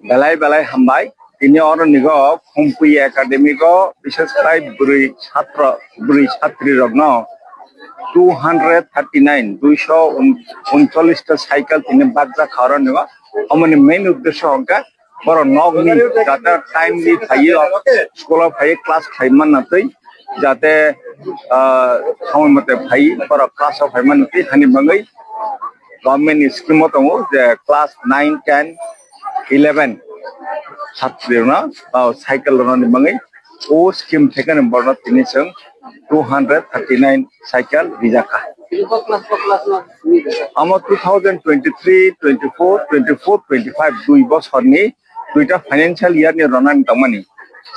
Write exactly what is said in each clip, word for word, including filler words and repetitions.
Belai belai hambai. Tini oro nigo Khumpui Academy go, bishes khai bwrwi chhatro, bwrwi chhatri rokno two hundred thirty nine, duiso uncholish ta cycle tini bakjak kha oro nigo. Omoni main uddesho hwnkha borok nokni jate timely phaiwi school o phaiwi class khlai manna twi jate, ah, somoi mote phaiwi borok class o phai manna twi hani bagwi government ni scheme o tongo je class nine, ten, eleven satri rokno, ah, cycle rwnani bagwi o scheme thekani borokno tini chwng two hundred thirty nine cycle rijak kha. Omo two thousand twenty-three, twenty-four, twenty-four, twenty-five dui bosorni duita financial year ni ronani tongmani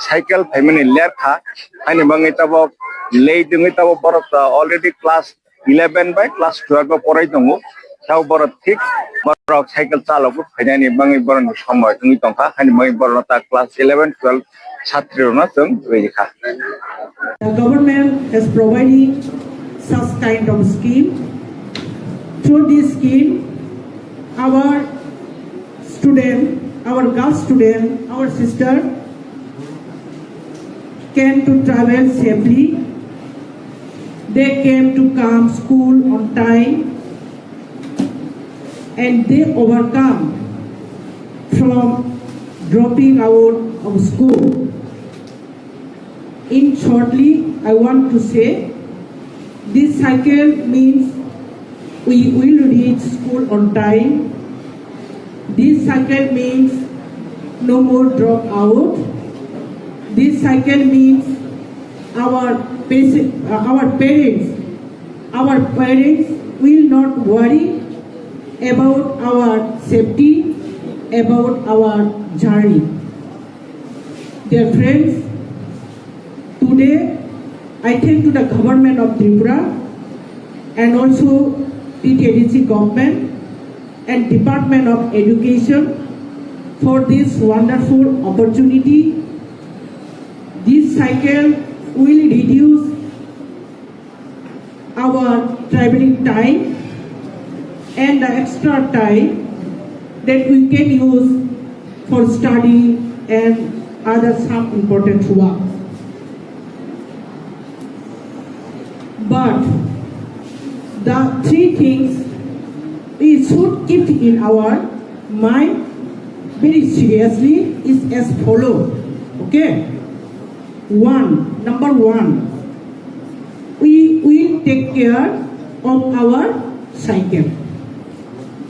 cycle phaimani ler kha. Ani bagwi tabok late wngwi tabok borok already class eleven bai class twelve o porai tongo. Tabok borok thik borok cycle chalogwi phainani bagwi borokni somoi wngwi tongkha. Ani bagwi borokno ta class eleven, twelve satri rokno chwng rwi kha. The government has providing such kind of scheme. Through this scheme, our student, our girl student, our sister came to travel safely. They came to come school on time and they overcome from dropping out of school. In shortly, I want to say, this cycle means we will reach school on time. This cycle means no more dropout. This cycle means our, our parents, our parents will not worry about our safety, about our journey. Dear friends, today I thank to the government of Tripura and also T T A D C government and Department of Education for this wonderful opportunity. This cycle will reduce our traveling time and the extra time that we can use for study and other some important work. But the three things we should keep in our mind very seriously is as follow. Okay? One, number one, we will take care of our cycle.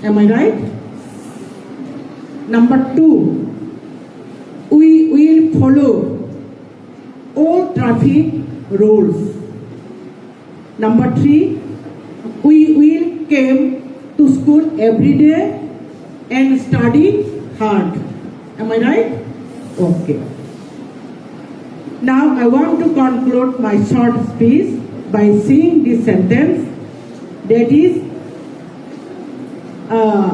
Am I right? Number two, we will follow all traffic rules. Number three, we will came to school every day and study hard. Am I right? Okay. Now I want to conclude my short speech by saying this sentence, that is, uh,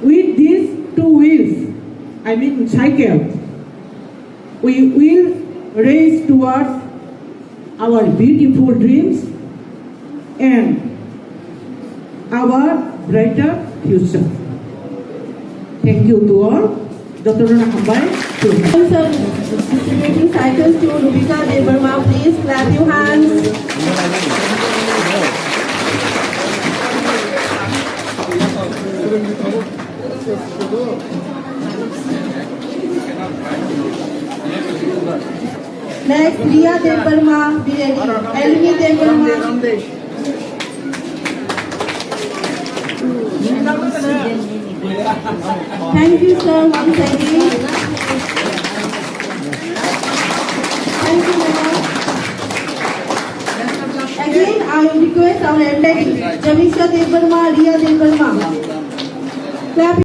with these two wheels, I mean cycle, we will race towards our beautiful dreams and our brighter future. Thank you to all. Jotono hambai. Sir, distributing cycles to Rubika Debbarma, please clap your hands. Next, Ria Debbarma, B L E, Elmi Debbarma. Thank you, sir, once again. Thank you, madam. Again, I request our M L A, Jamisha Debbarma, Ria Debbarma. Clap.